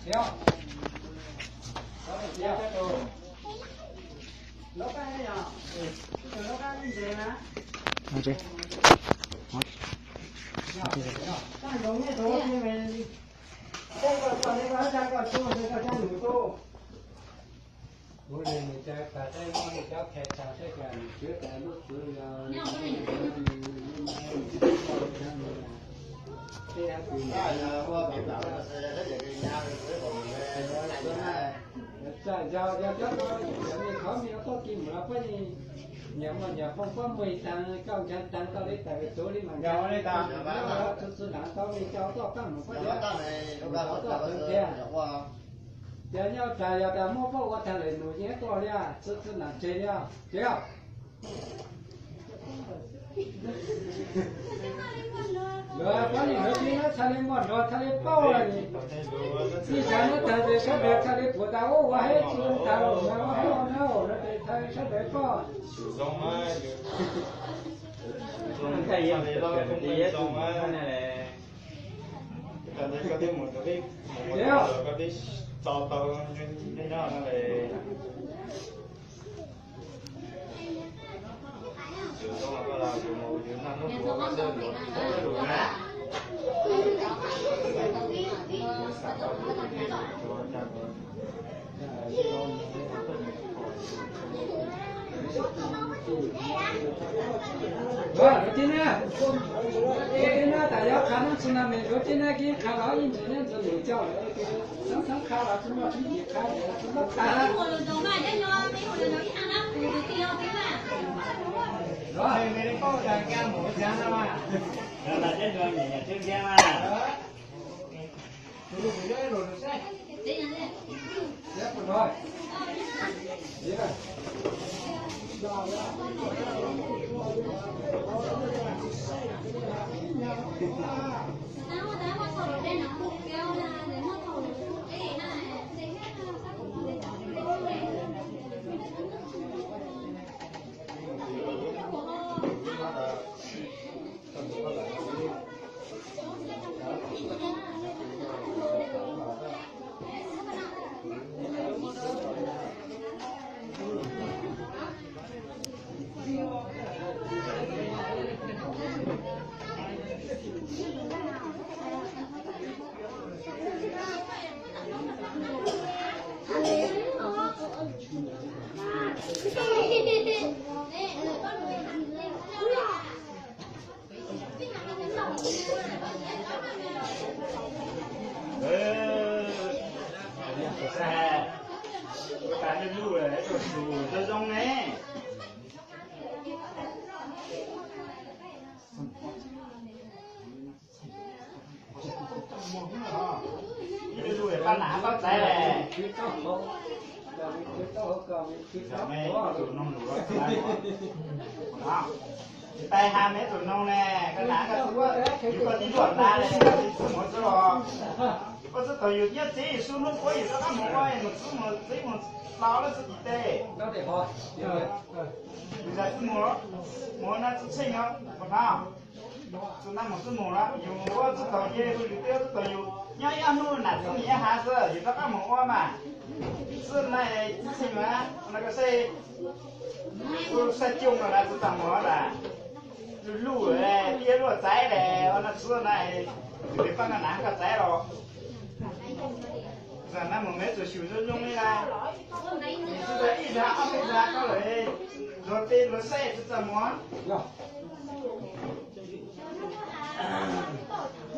Yog cov me khov me toj kis mus los pab nyias muaj nyias foom pab muaj ib tag, koj nrhav tag tau li tas tuv li mas nrhav, txhua txhua nam tau li cov toj pab mus pab nyias, toj tag thiab. Ces nyob tas yog tas muaj pab ua tag lawm nus yeej tuaj li, txhua txhua nam tseg li os. Ces Luag pab li luag tib no txhaj li muaj nrog txhaj li paub, txij xyov muab tag ces sawv daws txhaj li puas tas ua ua heb tsis tas los ua heb ua no no ces txhaj li sawv daws paub. Luag tib na, luag tib na tas yog qha nab txhua na me luag tib na kib qha los ib ntsis nyob ntxov lwm coj lawm, txheeb txheeb qha los tsis muaj tib ci qha tsis muaj tas. Ib lub pab nam pab txaiv, tais ha me tus noog ne, koj nam koj tub, yus koj tib luam na le, koj txiv xub muv xwb los. Koj xub thaum yus nyob txiv yus xub hnub puab yus rov qab mus ua mus xub mus txiv mus hlau lawm xwb tim tej. Yus zais xub mus, mus na txuj txheej os, koj hnov. Txuj nab mus xub mus los yus ua txuj thaum ces hu yus twb txuj thaum yus nyob ib ob hnub nam txwb nyiam hav xwb yus rov qab mus ua mas. Xwb na, txuj txheej mas no koj saib, ua saib coob no na txuj tag mus na. Luj luj, tib luaj txaiv le, ua no txuj na, yus pab koj nam koj txaiv los. Zam nab mus me txuas xyum zoo zoo li na. Tsis tau ib zag ob peb zag koj lawm, luag tej luag saib tsis txaj muag.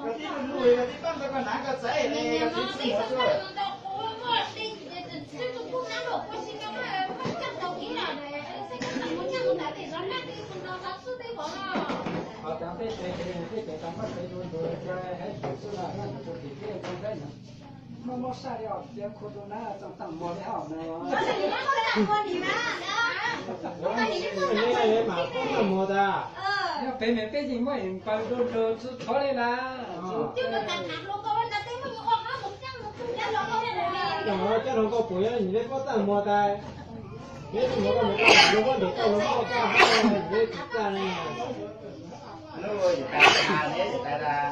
Koj tib lub lub koj tib pab ntawd koj hnav koj txaiv ne koj tib txaj muag tuaj. Qhov tseem peb ces tej tseem tau pab peb tus ntug ca hais xwm xwb los noj tus tim peb tus saib no. Muaj muab saib li os, tias khu tus nab txaj txaj muag li hauv no. Mas peb txaj muag tas. Yog peb me peb yeej muab npaws nrug nrug txhua txhua li na. Coj los koj puas yog nyiam li koj txaj muag tas. Peb txaj muag koj mus koj lam koj lam koj txaj muag li tsis txaj li. Lub yus tais tas, yus tais tas.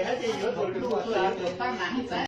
ces hab ces yuav tus luj tuaj yuav tus pab mas hab txawv.